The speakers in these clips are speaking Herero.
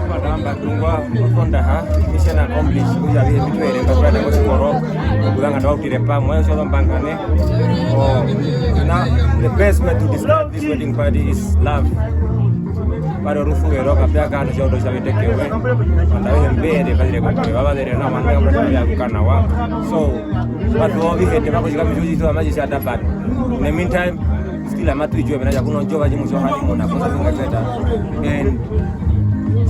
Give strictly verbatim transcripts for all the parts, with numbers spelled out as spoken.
Mba tamba tungwa, Osondaha, mission accomplished, kutja avihe mbi tu yerenga okuya nako kosikoro, okuvanga twa utire pamwe, osho zombangane. Oh, na, the best way to describe this wedding party is love. Pari orusuvero, kape ya kaandu tjautu tja vetekewe. Vandu avehe mbe ere, va zire kokure, va va zere nawa, manga ya kura ya kuka nawa. So, va tuwa ovihete, va kutjika mitjutjitwa, maji shata, but in the meantime, still, amatu itjo, mena rokutja kuno ndjo va tji mu tjo honeymoon, a kuza kunga tjeta. And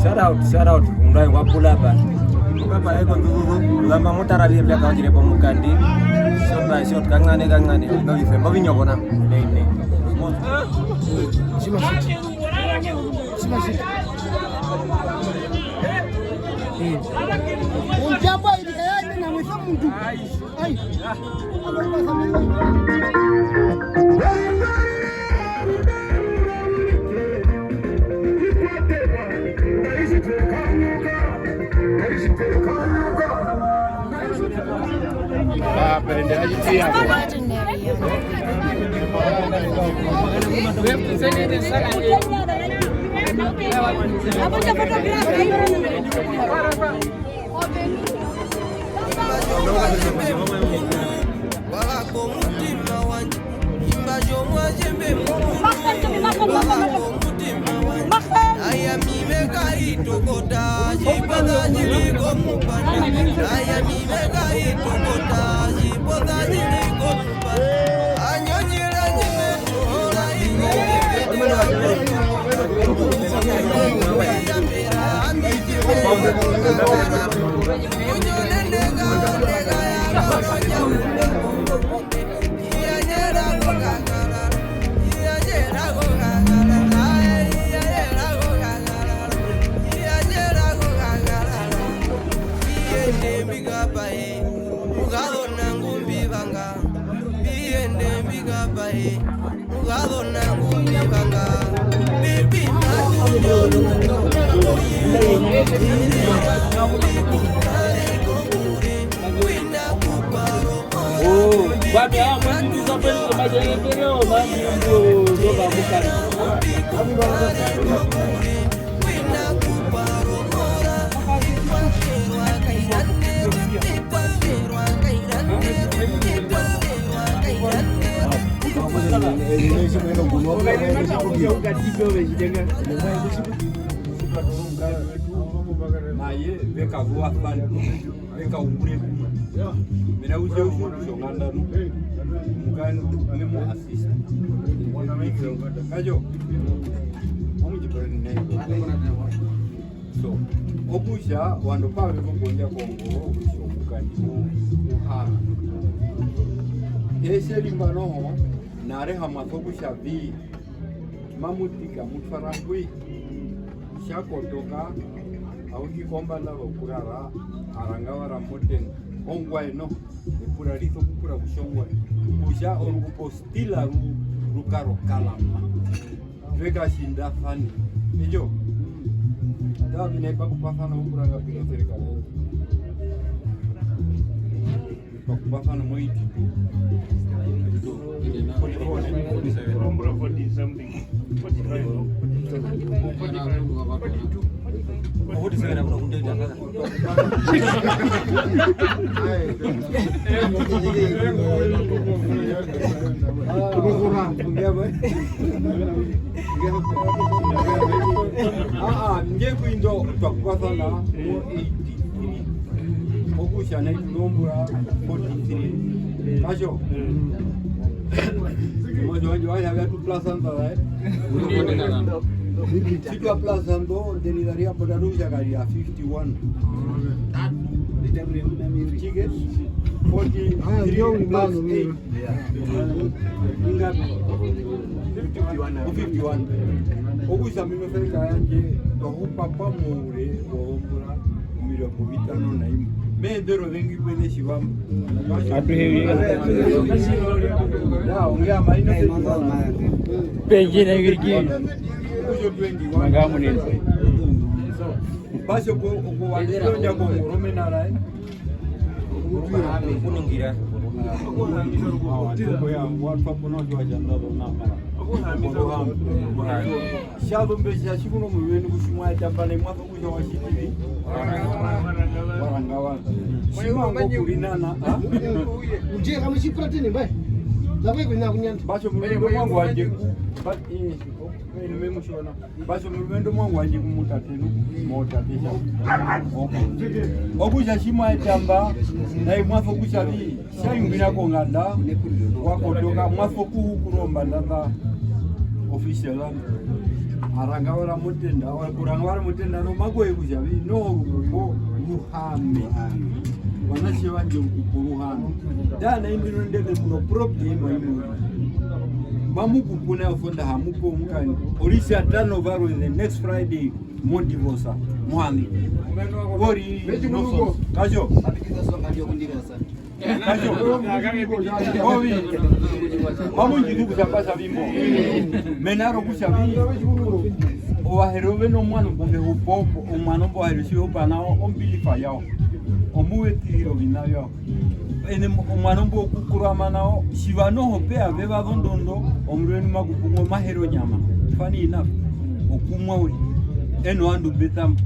shout out, shout out, omundu auhe ngwa pull up. Papa, eko nduzuzu, kuzamba mutara vie mbya kaondjire pomukandi. Shot by shot, kangane, kangane. No, ife, mbo vinyoko na. Nei, nei. Tjima shit. Tjima shit. Eh. Undjamba iri kayani na mwisa muntu. Ai. Ah, pero de ahí sí, ah. Naye vekazuva fani, vekaungure kumwe. Mena kutja u tjiwa kutja onganda nu, mukandi me mu assist. Kajo, mamundjipore nai. So, okutja ovandu pave vokondja kongoro, okutja omukandi u-, uhara. Ese rimba noho, nare hamwaso kutja vi, mamutika mutwara ngwi, tja kotoka, aundi kombanda yokurara, arangavara motenga, ongwaye noho, epura riso kupura kutja ongwaye, kutja orukupo stila ru-, rukaro kalama. Vekatjindasane. Ejo. Tara vi nai pakupasana okuranga pino serikali. Pakupasana moiti. Forty-four, forty-seven. Forty something. Forty-five, forty-two. Forty-two. Aa, nge kwindo twa kupasana mo eighty-three. Okutja nai tu nombura forty-three. Kajo? Mojo wanje waya vya tu plus anda, eh? Tjitwa plus ando, ndeni daria poda ruja kari ya fifty-one. Chike? Forty-three plus eight. Ingapi? Fifty-one. Fifty-one. Okutja mino serika yanje, twa hupa pamwe oure wozombura omirongo vitano na imwe. Meenderero vengi kwene tjivambo. Atuhe uye. Ya, onge ama ino twenty-one. Penjina ngiriki. Okutja twenty-one. Manga munene. So, Basi oku-, okuwanisira ondjambo murumendu raye. Okuningira. Awa, toko ya, watwa kuno jwa janda do na mara. Okuhamba. Tja zu mbe tja tjikuno murumendu ku tji mwa eta mbana imwa so kutja wa tjitiri. Waranga wa. Tji ma ngo kurinana, a? Undje kamu tji puratene mbae. Zabe kuina kunyanda. Basi omurumendu mwangu wandje. Ba-, eh, eh, me mu tjiwa nao. Basi omurumendu mwangu wandje ku mu tate nu, mo tate tja. Okutja tji mwa eta mba, nai mwa so kutja vi, tja imbwira konganda, wa kotoka, mwa so kuhukura ombanda nda official land. Aranga wara motenda, wa kuranga wara motenda, no makoye kutja vi, no rukupo, ruhame. Ovanatje vandje rukupo ruhame. Ndaa nai ndino ndene kuno problem imwe. Mamu kupuna ofonda hamupo mukani. Oritjatano varwe the next Friday mo divorce. Mwami. Wori no. Kajo. Kajo. Ovi. Mamu njiku kutja pasa vimbo. Mena rokutja vi. Ovaherero ve no mwana mbu ve hupa opo, omwana mbo vaherero tji ve hupa nao, ombilifa yao. Omuvetiriro vina vyao. Ene mo-, omwana mbo okukurama nao, tjiva noho pe ya ve va zondondo, omurumendu ma kupu ngo mahere onyama. Funny enough, okumwa uriri. Eno ovandu mbe tama.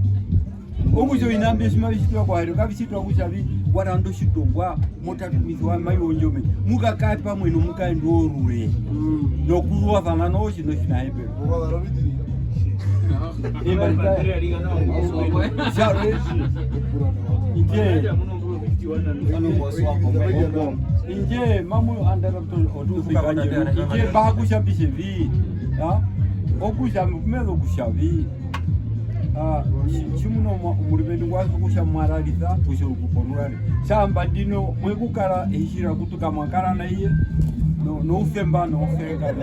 Okutja ovina mbi tji mavi tjitwa kwarwe, kavi tjitwa kutja vi, wa randa otjitongwa, mo tatumisiwa mai wondjome. Mu kakare pamwe nomukaendu orure. Nokuzuvasana nao otjiṋa otjinahepero. Imba rita-, Tjarwe, indje, indje, mamu andara to-, otupi kanje, indje, mba kutja mbi tje vi, ya? Okutja, me vanga kutja vi, ah, tji-, tjimuna omurumendu ngwa so kutja mwa rarisa, kutja orukupo ru rare. Tjamba ndino, mwe kukara, ehishira kutuka mwa kara na iye, no-, nousemba, noufeka.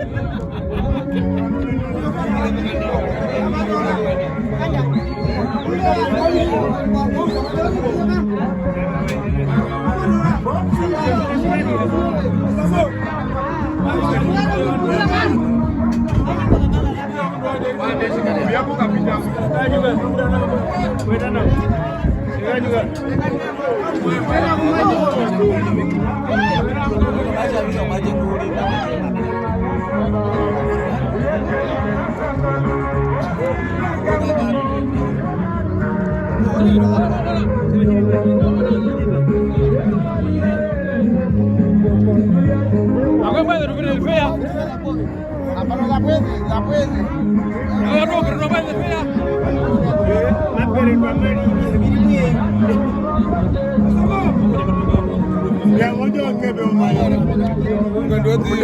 Akwai mwana rukuru rufeya. Apano kapweze, kapweze. Awa no, pero no va a despegar. Ya, ojo, que veo mal. Cuando te...